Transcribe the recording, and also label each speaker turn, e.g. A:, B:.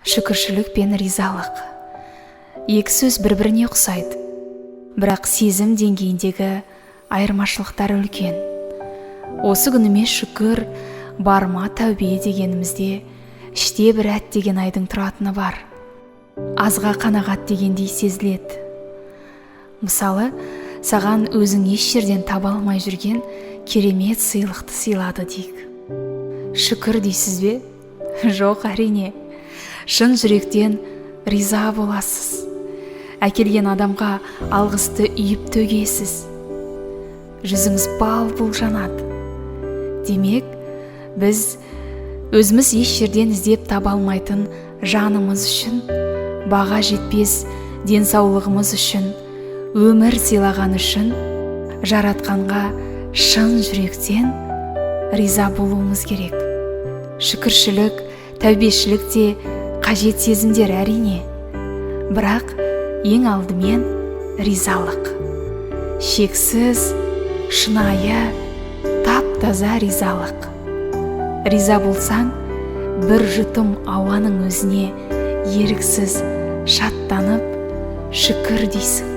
A: Шүкіршілік пен ризалық. Екі сөз бір-біріне ұқсайды, бірақ сезім деңгейіндегі айырмашылықтар үлкен. Осы күніме шүкір, барыма тәубе дегенімізде іште бір әттеген айдың тұратыны бар. Азға қанағат дегендей сезіледі. Мысалы, саған өзің еш жерден таба алмай жүрген керемет сыйлықты сыйлады дейік. Шүкір дейсіз бе? Жоқ, әрине. Шын жүректен риза боласыз. Әкелген адамға алғысты үйіп төгесіз. Жүзіңіз бал-бұл жанады. Демек, біз өзіміз еш жерден іздеп таба алмайтын жанымыз үшін, баға жетпес денсаулығымыз үшін, өмір сыйлаған үшін жаратқанға шын жүректен риза болуымыз керек. Шүкіршілік, тәубешілік те қажет сезімдер, әрине. Бірақ ең алдымен ризалық. Шексіз, шынайы, тап-таза ризалық. Риза болсаң, бір жұтым ауаның өзіне еріксіз шаттанып, шүкір дейсің.